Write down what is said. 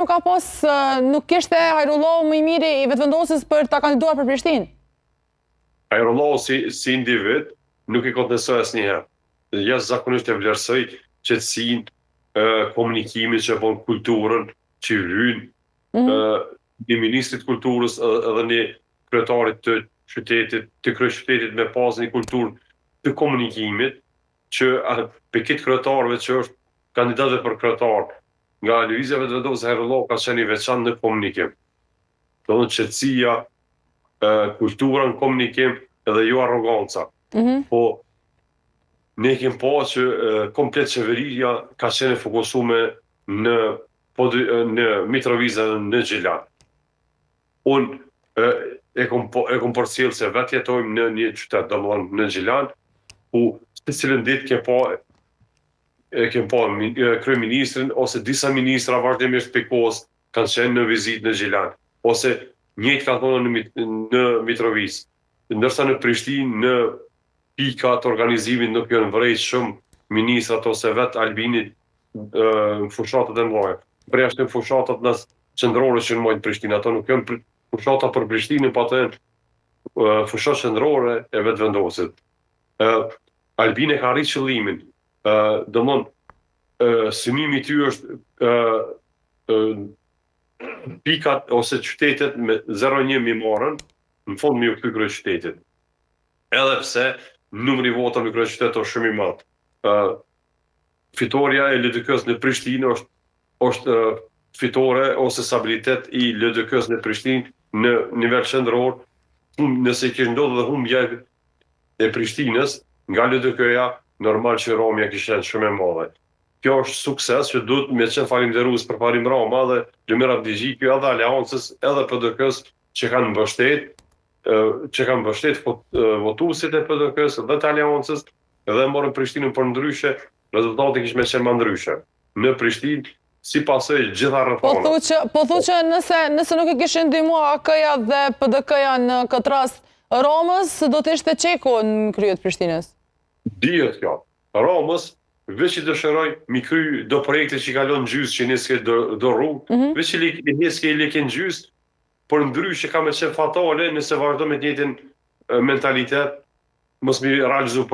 Nuk ka pas, nuk ishte Hajrullahu më i miri i Vetëvendosjes për ta kandiduar për Prishtinë. Hajrullahu si, si individ nuk e kontestoj asnjëherë. Jashtëzakonisht e vlerësoj qetësinë, komunikimin që bon kulturën, që hyn, mm -hmm. një ministrit kulturës edhe një kryetarit të qytetit, të kryeqytetit me pas një kulturë të komunikimit, që për këtë kryetarëve që është kandidatëve për kryetar, nga Lëvizja Vetëvendosje Hajrullahu ka qenë i veçantë në komunikim. Do të thotë qetësia, kultura në komunikim edhe jo arroganca. Mm -hmm. Po ne kemi pa që komplet qeveria ka qenë e fokusuar në po në Mitrovicë dhe në Gjilan. Unë e, e kom po, e kom përcjell se vetë jetojmë në një qytet, domethënë në Gjilan, ku secilën ditë ke pa e kem pa kryeministrin ose disa ministra vazhdimisht prej kohës kanë qenë në vizitë në Gjilan ose njëjtë ka thonë në, në Mitrovicë. Ndërsa në Prishtinë në pika të organizimit nuk janë vrejt shumë ministrat ose vetë Albini në fushatat e mëdha. Përjashtë në fushatat në qendrore që në mojnë Prishtinë, ato nuk janë fushata për Prishtinën, pa ato janë fushat qendrore e Vetëvendosjes. Albini ka arrit qëllimin, domthon synimi i ty është pikat ose qytetet me 0-1 mi marrën, në fund mi u kthy kryeqytetit. Edhe pse numri i votave në kryeqytet është shumë i madh. Fitoria e LDK-s në Prishtinë është është fitore ose stabilitet i LDK-s në Prishtinë në nivel qendror, nëse i kish ndodhur dhe humbja e Prishtinës nga LDK-ja, normal që ramja kishte qenë shumë e madhe. Kjo është sukses që duhet me qenë falimderues për Parim Rama dhe Lumir Abdixhiku edhe Aleancës edhe PDK-s që kanë mbështet që kanë mbështet votuesit e PDK-s dhe të Aleancës dhe morën Prishtinën për ndryshe, rezultati kishte me qenë më ndryshe. Në Prishtinë si pasojë gjitha Po rrethanat. thu që, po thu që nëse, nëse nuk e kishin ndihmu AAK-ja dhe PDK-ja në këtë rast Ramës, do të ishte Çeku në krye të Prishtinës. Dihet kjo. Ramës veç i dëshiroj mi kry do projekte që i ka lënë gjysë që niske do, do rrugë, mm -hmm. veç i, i niske i leke në gjysë, por ndryshe ka me qenë fatale nëse vazhdo me të njëjtin mentalitet, mos mi realizu.